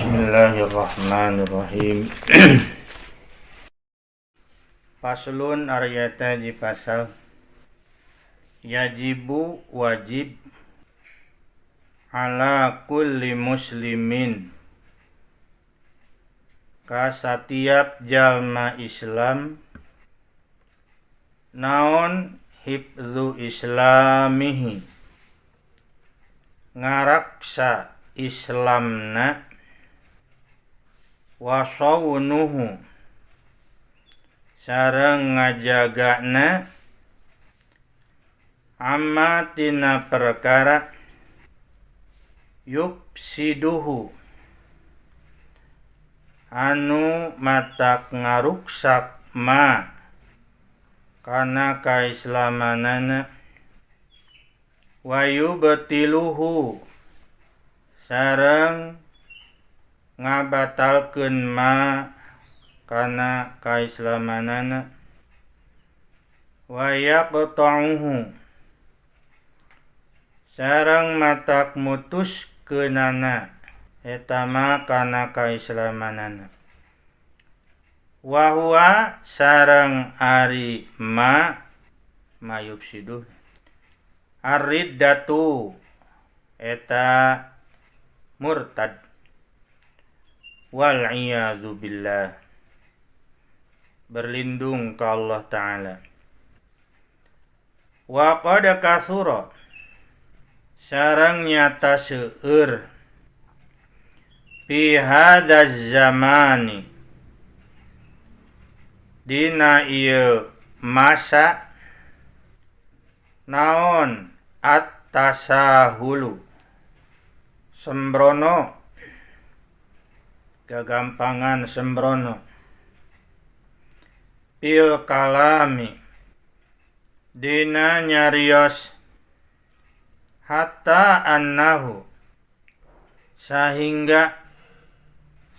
Bismillahirrahmanirrahim. Faslun ari eta hiji pasal. Yajibu wajib ala kulli muslimin ka satiap jalma Islam naon hifdzu islamihi ngaraksa Islamna wa shawnuhu sareng ngajagana amma tina perkara yufsiduhu anu matak ngaruksak ma kana kaislamanana wa yubtiluhu sareng ngabatalkeun ma kana kaislamanana wa yaqta'uhu sareng matak mutuskeunana eta ma kana kaislamanana wa huwa sareng ari ma mayufsiduh ar-riddatu eta murtad wal iyadzu billah, berlindung ke Allah Ta'ala. Wa qad kasura sareng nyata seueur fi hadzal zamani dina ieu masa naon at-tasahulu sembrono, gagampangan sembrono fil kalami dina nyarios hatta annahu sahingga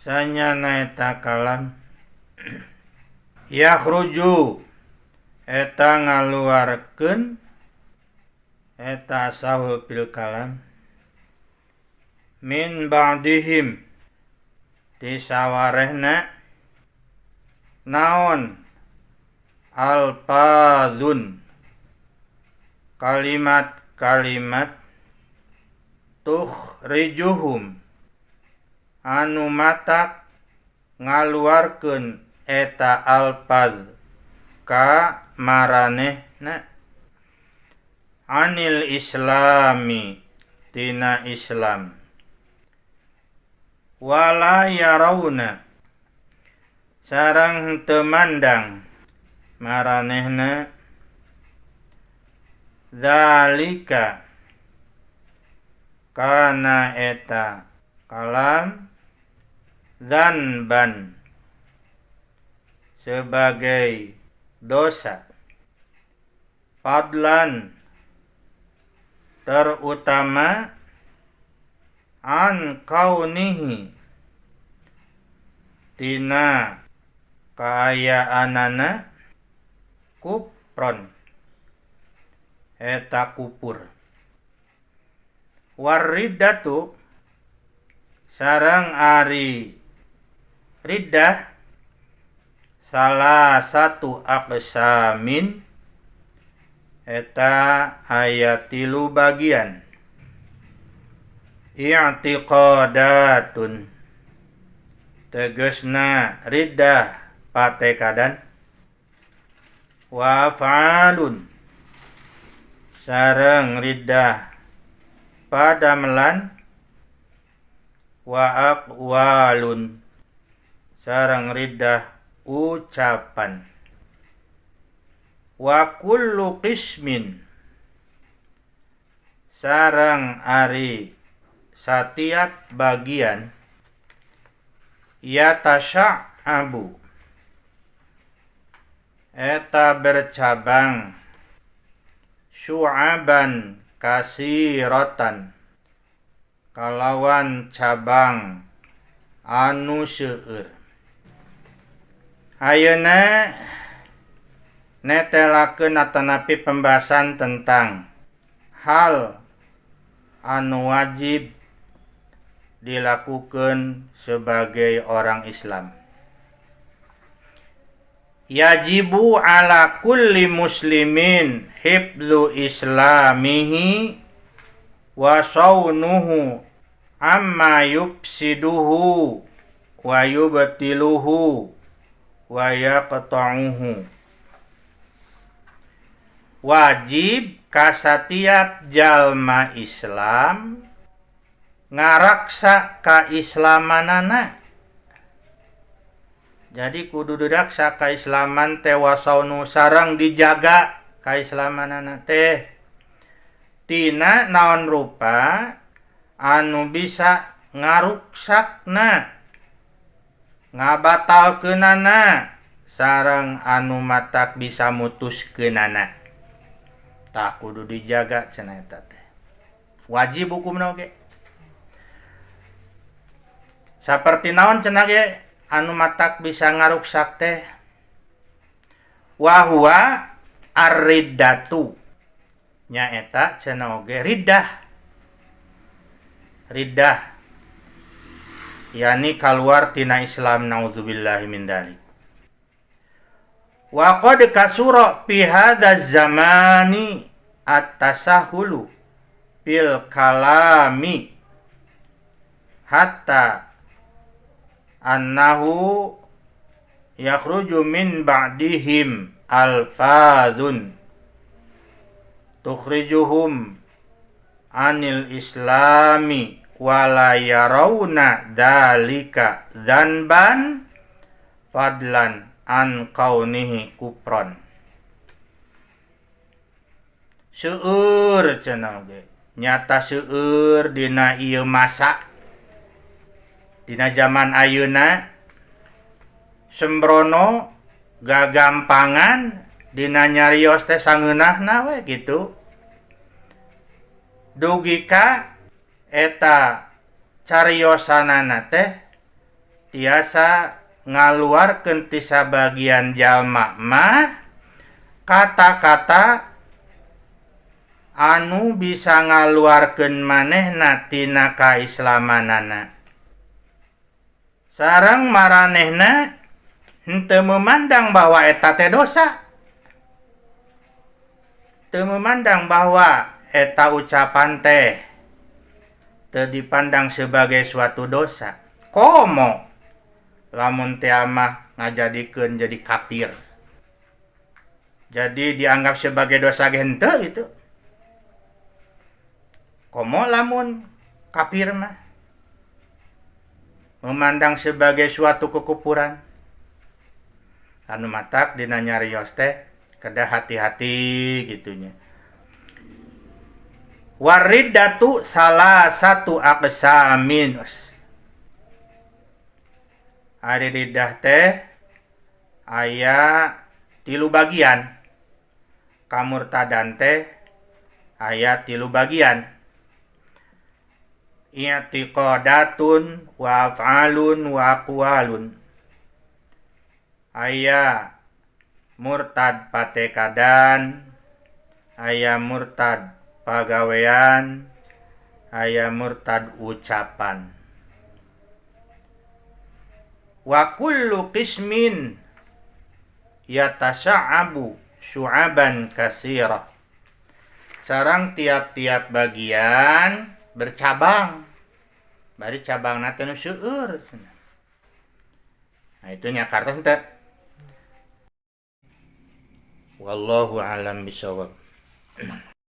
sanyana eta kalam yakhruju eta ngaluarkeun eta sahul fil kalam min ba'dihim ti sawarehna naon alfazun kalimat-kalimat tukhrijuhum anu matak ngaluarkeun eta alfaz ka maranehna anil islami tina Islam wala yarawna sareng henteu mandang maranehna zalika kana eta kalam zanban sebagai dosa fadlan terutama an kaunihi tina kaayaanana kupron eta kupur. Warriddatu sareng ari riddah salah satu aqsamin eta aya tilu bagian. I'tiqadatun tegesna riddah patekadan wa af'alun sareng riddah padamelan wa aqwalun sareng riddah ucapan. Wa kullu qismin sareng ari satiap bagian yatasya'abu eta bercabang syu'aban kasiratan kalawan cabang anu seueur. Ayeuna netelakeun atanapi pembahasan tentang hal anu wajib dilakukan sebagai orang Islam. Yajibu ala kulli muslimin hifdzu islamihi wa saunuhu amma yufsiduhu wa yubtiluhu wa yaqta'uhu. Wajib ka satiap jalma Islam ngaraksa kaislamanana. Jadi kudu diraksa kaislaman teh wasaunu sareng dijaga kaislamanana teh tina naon rupa anu bisa ngaruksakna, ngabatalkeunana, sareng anu matak bisa mutuskeunana. Tah kudu dijaga cenah eta teh. Wajib hukumna oge. Saperti naon cenah ge anu matak bisa ngaruksak teh, wa huwa ar-riddatu, nyaeta cenah oge riddah. Riddah yani kaluar tina Islam, naudzubillahi min dzalik. Wa qad kasura fi hadza zamani at-tasahulu fil kalami hatta annahu yakhruju min ba'dihim alfadhun tukhrijuhum anil islami wala yarawna dzalika dzanban fadlan an kaunihi kupron. Seueur cenah ge, nyata seueur dina ieu masa, dina zaman ayeuna sembrono gagampangan dina nyarios teh sangeunahna we gitu. Dugi ka eta cariosanana teh tiasa ngaluarkeun ti sabagian jalma mah kata-kata anu bisa ngaluarkeun manehna tina kaislamanana. Sareng maranehna henteu memandang bahwa eta teh dosa. Teu memandang bahwa eta ucapan teh teu dipandang sebagai suatu dosa. Komo lamun teh mah ngajadikeun jadi kafir. Jadi dianggap sebagai dosa ge henteu gitu. Komo lamun kafir mah memandang sebagai suatu kekufuran. Anu matak dina nyarios teh kedah hati-hati gitunya. Wariddatu salah satu aqsamin. Ari riddah teh aya 3 bagian. Kamurtadan teh aya 3 bagian. I'tiqadatun wa af'alun wa aqwalun. Aya murtad patekadan, aya murtad pagawean, aya murtad ucapan. Wa kullu qismin yatasa'abu syu'aban katsira. Sareng tiap-tiap bagian bercabang. Bari cabangna teh nu seueur. Nah, itu nya kartos teh. Wallahu a'lam bishawab.